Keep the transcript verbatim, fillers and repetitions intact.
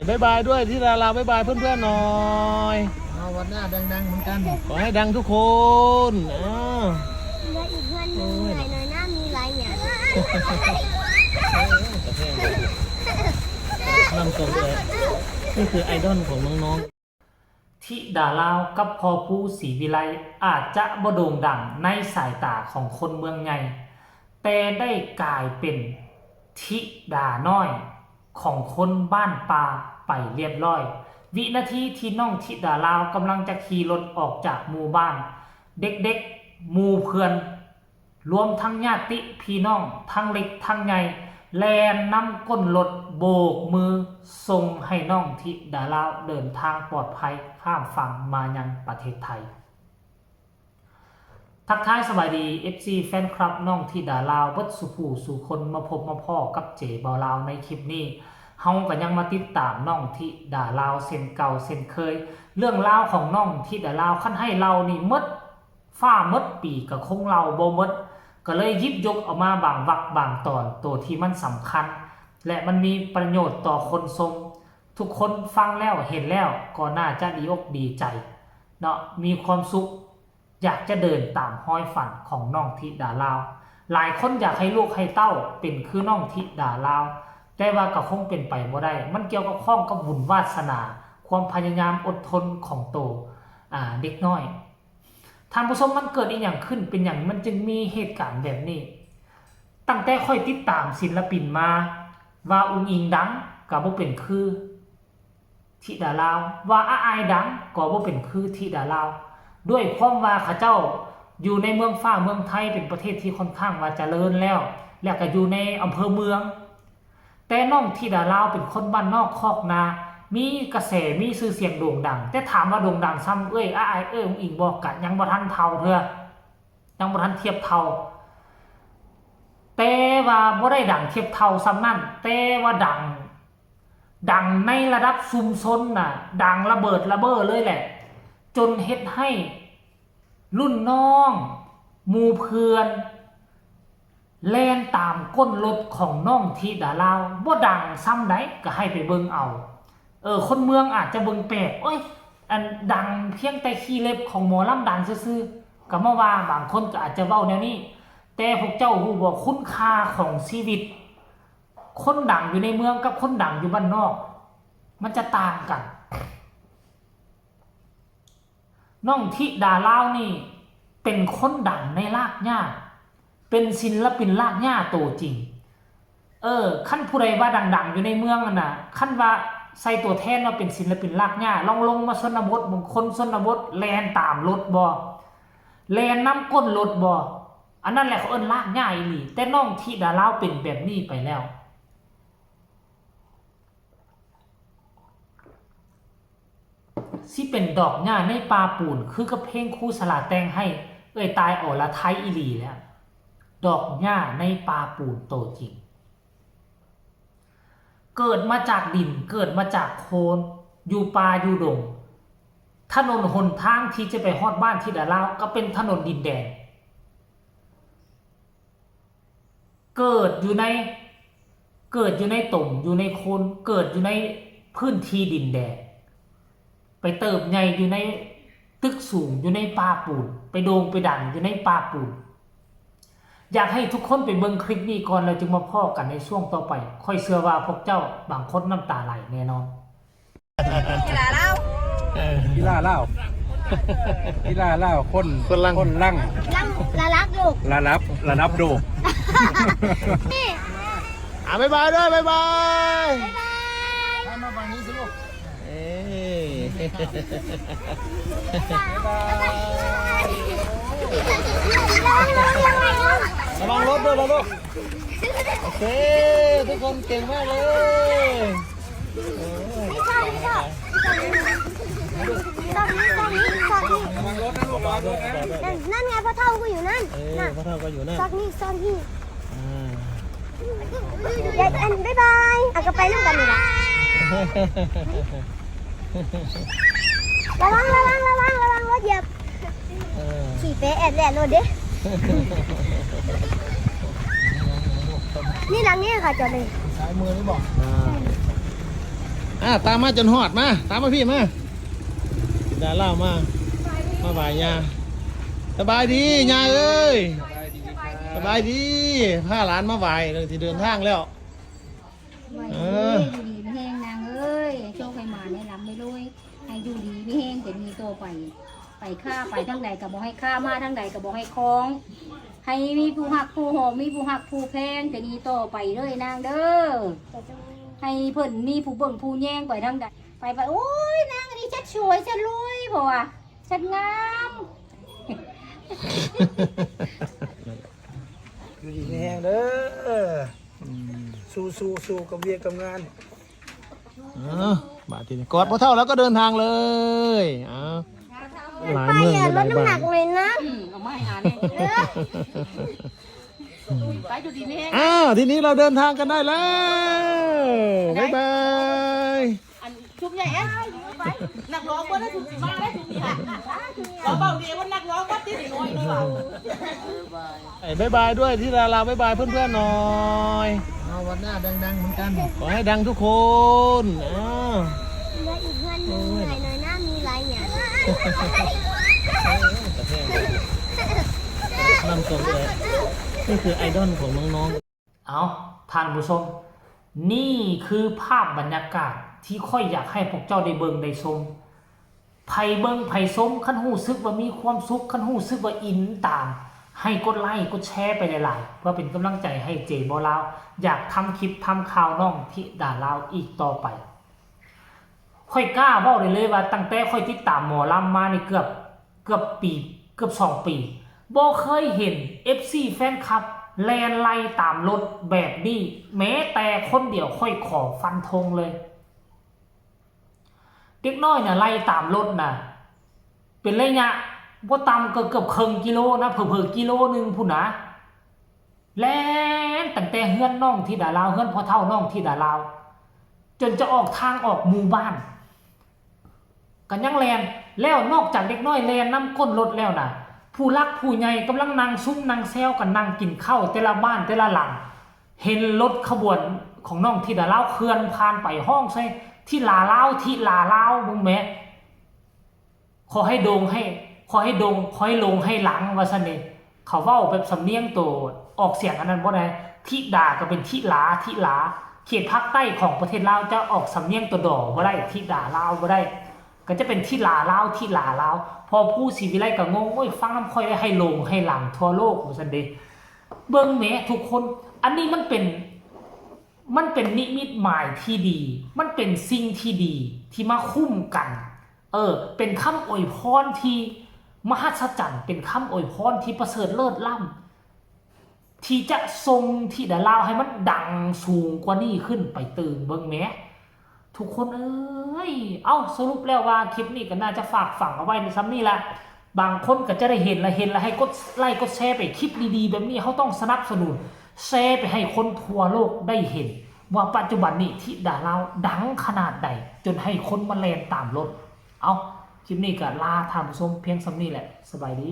บ๊ายบายด้วยที่ดารา บ๊ายบายเพื่อนๆหน่อย เอาวันหน้าดังๆเหมือนกัน ขอให้ดังทุกคนอ่า เหลืออีกเพื่อนหนึ่งเหนื่อยหน่อยนะมีหลายอย่าง นำส่งเลยนี่คือไอดอลของน้องๆ ธิดาลาวกับพ่อภูศรีวิไลอาจจะบ่โด่งดังในสายตาของคนเมืองใหญ่ แต่ได้กลายเป็นธิดาน้อยของคนบ้านป่าไปเรียบร้อย วินาทีที่น้องธิดาลาวกำลังจะขี่รถออกจากหมู่บ้าน เด็กๆ หมู่เพื่อน รวมทั้งญาติพี่น้องทั้งเล็กทั้งใหญ่แล่นนำก้นรถโบกมือส่งให้น้องธิดาลาวเดินทางปลอดภัยข้ามฝั่งมายังประเทศไทย ทักทายสบายดี เอฟซี แฟนคลับน้องธิดาลาวเบิดสู่ผู้สู่คนมาพบมาพ้อกับเจเบาลาวในคลิปนี้ เฮาก็ยังมาติดตามน้องธิดาลาวเช่นเก่าเช่นเคย เรื่องราวของน้องธิดาลาวคันให้เล่านี่หมด ฟ้าหมดปีก็คงเล่าบ่หมด ก็เลยหยิบยกเอามาบางวรรคบางตอนตัวที่มันสำคัญ และมันมีประโยชน์ต่อคนชม ทุกคนฟังแล้วเห็นแล้วก็น่าจะดีอกดีใจเนาะ มีความสุข อยากจะเดินตามฮอยฝันของน้องธิดาลาว หลายคนอยากให้ลูกให้เต้าเป็นคือน้องธิดาลาว แต่ว่าก็คงเป็นไปบ่ได้ มันเกี่ยวกับข้องกับบุญวาสนา ความพยายามอดทนของโตอ่าเด็กน้อย ท่านผู้ชมมันเกิดอีหยังขึ้นเป็นหยังมันจึงมีเหตุการณ์แบบนี้ ตั้งแต่ข้อยติดตามศิลปินมา ว่าอุ๋งอิ๋งดังก็บ่เป็นคือธิดาลาว ว่าอ้ายดังก็บ่เป็นคือธิดาลาว ด้วยความว่าเขาเจ้าอยู่ในเมืองฟ้าเมืองไทยเป็นประเทศที่ค่อนข้างว่าเจริญแล้ว แล้วก็อยู่ในอำเภอเมือง แต่น้องธิดาลาวเป็นคนบ้านนอกคอกนา มีกระแสมีชื่อเสียงโด่งดัง แต่ถามว่าโด่งดังส่ำเอื้อยอ้ายเอื้อยอุ๋งอิ๋งบ่ กะยังบ่ทันเท่าเทื่อ ยังบ่ทันเทียบเท่า แต่ว่าบ่ได้ดังเทียบเท่าส่ำนั้น แต่ว่าดัง ดังในระดับชุมชนน่ะ ดังระเบิดระเบ้อเลยแหละ จนเฮ็ดให้รุ่นน้อง หมู่เพื่อน แล่นตามก้นรถของน้องธิดาลาว บ่ดังส่ำใดก็ให้ไปเบิ่งเอา เออ คนเมืองอาจจะเบิ่งแปลก โอ๊ย อันดังเพียงแต่ขี้เล็บของหมอลำดังซื่อๆ ก็มาว่า บางคนก็อาจจะเว้าแนวนี้ แต่พวกเจ้าฮู้บ่ คุณค่าของชีวิต คนดังอยู่ในเมืองกับคนดังอยู่บ้านนอก มันจะต่างกัน น้องธิดาลาวนี่เป็นคนดังในรากหญ้า เป็นศิลปินรากหญ้าตัวจริง เออ คันผู้ใดว่าดังๆอยู่ในเมืองนั่นน่ะ คันว่าใส่ตัวแทนว่าเป็นศิลปินรากหญ้า ลองลงมาชนบท บางคนชนบทแล่นตามรถบ่ แล่นนำก้นรถบ่ อันนั้นแหละเขาเอิ้นรากหญ้าอีหลี แต่น้องธิดาลาวเป็นแบบนี้ไปแล้ว สิเป็นดอกหญ้าในป่าปูน คือกับเพลงครูสลาแต่งให้ เอื้อยตายอรไทยอีหลีแล้ว ดอกหญ้าในป่าปูนโตจริง เกิดมาจากดิน เกิดมาจากโคลน อยู่ป่าอยู่ดง ถนนหนทางที่จะไปฮอดบ้านธิดาลาวก็เป็นถนนดินแดง เกิดอยู่ใน เกิดอยู่ในตม อยู่ในโคลน เกิดอยู่ในพื้นที่ดินแดง ไปเติบใหญ่อยู่ในตึกสูง อยู่ในป่าปูน ไปโด่งไปดังอยู่ในป่าปูน อยากให้ทุกคนไปเบิ่งคลิปนี้ก่อน แล้วจึงมาพ้อกันในช่วงต่อไป ข้อยเชื่อว่าพวกเจ้าบางคนน้ำตาไหลแน่นอน กีฬาเล่า กีฬาลาว กีฬาลาวคน คนลัง คนลัง ลังละลักลูก ระดับระดับโลก นี่ อ่ะบ๊ายบายด้วย บ๊ายบาย มาฝั่งนี้สิลูก เอ้ย ระวังรถด้วยนะลูก โอเค ทุกคนเก่งมากเลย นี่ซอกนี่ซอกนี่ซอกนี่ซอกนี่ ระวังรถนะลูกระวังรถนะ นั่นนั่นไงพ่อเฒ่าก็อยู่นั่น เออ น่ะ พ่อเฒ่าก็อยู่นั่น ซอกนี่ซอกนี่ อ่า เดี๋ยวอันบ๊ายบายอ่ะก็ไปนำกันนี่ล่ะระวังระวังระวังระวังรถเหยียบ เออ ขี่ไปแอดแลดรถเด้ นี่หลังนี้ค่ะจอดเลย ซ้ายมือนี่บอก อ่า อ่า ตามมาจนฮอดมา ตามมาพี่มา ดารามา มาไหว้ย่า สบายดีย่าเอ้ย สบายดี พาหลานมาไหว้ เรื่องที่เดินทางแล้ว เออ อยู่ดีมีแฮงนางเอ้ย โชคให้มาแนะนำไม่รวย ให้อยู่ดีมีแฮงเป็นมีต่อไป ไปค้าไปทางใดก็บ่ให้ค้า มาทางใดก็บ่ให้คล้อง ให้มีผู้ฮักผู้หอม มีผู้ฮักผู้แพง แต่นี้ต่อไปเด้อนางเด้อ ให้เพิ่นมีผู้เบิ่งผู้แยงไปทางใด ไปไป โอ้ย นางอันนี้ชัดสวยชัดรวย เพราะว่าชัดงาม อยู่ดีมีแฮงเด้อ สู้สู้สู้กับเวียกกับงาน อ่า บาดทีนี้กอดพ่อเฒ่าแล้วก็เดินทางเลยอ่า หลายเมือง ไปอ่ะ หลาย ลดน้ำหนั บ้าน กเลยนะ อืมเอามาให้อ่านเลยไปอยู่ดีนี่แฮง อ้าว ทีนี้เราเดินทางกันได้แล้ว บ๊ายบาย อันชุบใหญ่เอ๊ะนักร้องก็ได้ชุบสีมาได้ชุบนี่ค่ะเราเบาเดียวว่านักร้องก็ติดน้อยนี่หว่า เอ้ยบ๊ายบายด้วยที่ดาราบ๊ายบายเพื่อนๆหน่อย เอาวันหน้าดังๆเหมือนกัน ขอให้ดังทุกคนอ้าว เหลืออีกเพื่อนหนึ่งเหนื่อยหน่อยนะมีหลายอย่าง นำส่งเลยนี่คือไอดอลของน้องๆ เอาท่านผู้ชม นี่คือภาพบรรยากาศที่ข้อยอยากให้พวกเจ้าได้เบิ่งได้ชม ไผเบิ่งไผชม คันฮู้สึกว่ามีความสุข คันฮู้สึกว่าอินตาม ให้กดไลค์กดแชร์ไปหลายๆ เพื่อเป็นกำลังใจให้เจบ่าวลาว อยากทำคลิปทำข่าวน้องธิดาลาวอีกต่อไป ข้อยกล้าเว้าได้เลยว่าตั้งแต่ข้อยติดตามหมอลำมานี่เกือบ เกือบปี เกือบสองปี บ่เคยเห็น เอฟซี แฟนคลับ แล่นไล่ตามรถแบบนี้ แม้แต่คนเดียว ข้อยขอฟันธงเลย เด็กน้อยน่ะไล่ตามรถน่ะ เป็นระยะบ่ต่ำก็เกือบครึ่งกิโลนะ เผลอๆกิโลหนึ่งพุ้นนะ แล่นตั้งแต่เฮือนน้องธิดาลาว เฮือนพ่อเฒ่าน้องธิดาลาว จนจะออกทางออกหมู่บ้าน ก็ยังแล่น แล้วนอกจากเด็กน้อยแล่นนำก้นรถแล้วนะ ผู้หลักผู้ใหญ่กำลังนั่งซุมนั่งแซวกันนั่งกินข้าวแต่ละบ้านแต่ละหลัง เห็นรถขบวนของน้องธิดาลาวเคลื่อนผ่านไป ฮ้องใส่ธิดาลาว ธิดาลาว เบิ่งแหม ขอให้โด่งให้ ขอให้โด่ง ขอให้โด่งให้หลัง ว่าซั่นเด้ เขาเว้าแบบสำเนียงโต ออกเสียงอันนั้นบ่ได้ ธิดาก็เป็นธิลา ธิลา เขตภาคใต้ของประเทศลาวจะออกสำเนียงโตดอบ่ได้ ธิดาลาวบ่ได้ ก็จะเป็นธิลาลาว ธิลาลาว พอผู้ศรีวิไลก็งง โอ้ย ฟังนำข้อยได้ให้โด่งให้หลังทั่วโลก ว่าซั่นเด้ เบิ่งแหมทุกคน อันนี้มันเป็น มันเป็นนิมิตหมายที่ดี มันเป็นสิ่งที่ดีที่มาคุ้มกัน เออ เป็นคำอวยพรที่มหัศจรรย์ เป็นคำอวยพรที่ประเสริฐเลิศล้ำ ที่จะส่งธิดาลาวให้มันดังสูงกว่านี้ขึ้นไปตื่นเบิ่งแหม ทุกคนเอ้ย เอ้า สรุปแล้วว่าคลิปนี้ก็น่าจะฝากฝังเอาไว้ในซ้ำนี่แหละ บางคนก็จะได้เห็นและเห็นและให้กดไลค์กดแชร์ไป คลิปดีๆแบบนี้ เฮาต้องสนับสนุน แชร์ไปให้คนทั่วโลกได้เห็น ว่าปัจจุบันนี้ธิดาลาวดังขนาดใด จนให้คนมาแล่นตามรถ เอ้า คลิปนี้ก็ลาท่านผู้ชมเพียงซ้ำนี่แหละ สบายดี